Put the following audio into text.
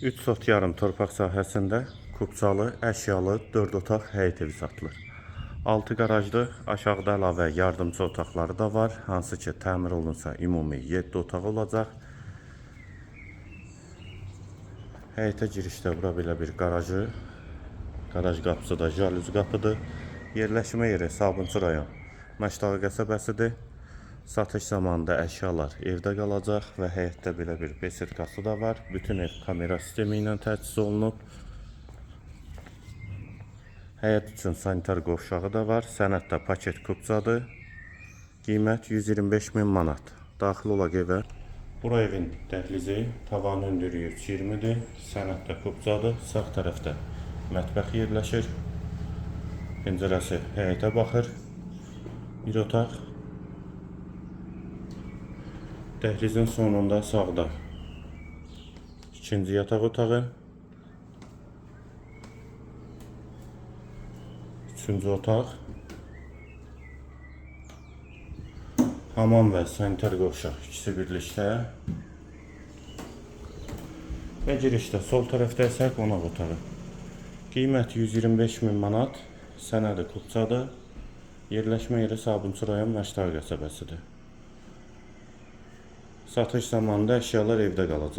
3 sot yarım torpaq sahəsində kupçalı, əşyalı 4 otaq həyət evi satılır. 6 qarajlı, aşağıda əlavə yardımçı otaqları da var, hansı ki təmir olunsa ümumi 7 otaq olacaq. Həyətə girişdə bura belə bir qarajı, qaraj qapısı da jalüz qapıdır. Yerləşmə yeri Sabunçu rayon, Məşdağı qəsəbəsidir. Satış zamanında əşyalar evdə qalacaq və həyətdə belə bir besetkası da var. Bütün ev kamera sistemi ilə təchiz olunub. Həyət üçün sanitar qovşağı da var. Sənəd də paket kupçadır. Qiymət 125 min manat. Daxil olaq evə. Bura evin dəhlizi, tavan hündürlüyü 3,20-dir. Sənəd də kupçadır. Sağ tərəfdə mətbəx yerləşir. Pəncərəsi həyətə baxır. Bir otaq. Dəhlizin sonunda sağda ikinci yataq otağı. Üçüncü otaq. Hamam və sanitar qovşaq ikisi birlikdə. Və girişdə sol tərəfdə isə qonaq otağı. Qiymət 125 min manat, sənədi kupçadır. Yerləşmə yeri Sabunçu rayon Məşdağ qəsəbəsidir. Satış zamanında əşyalar evdə qalacaq.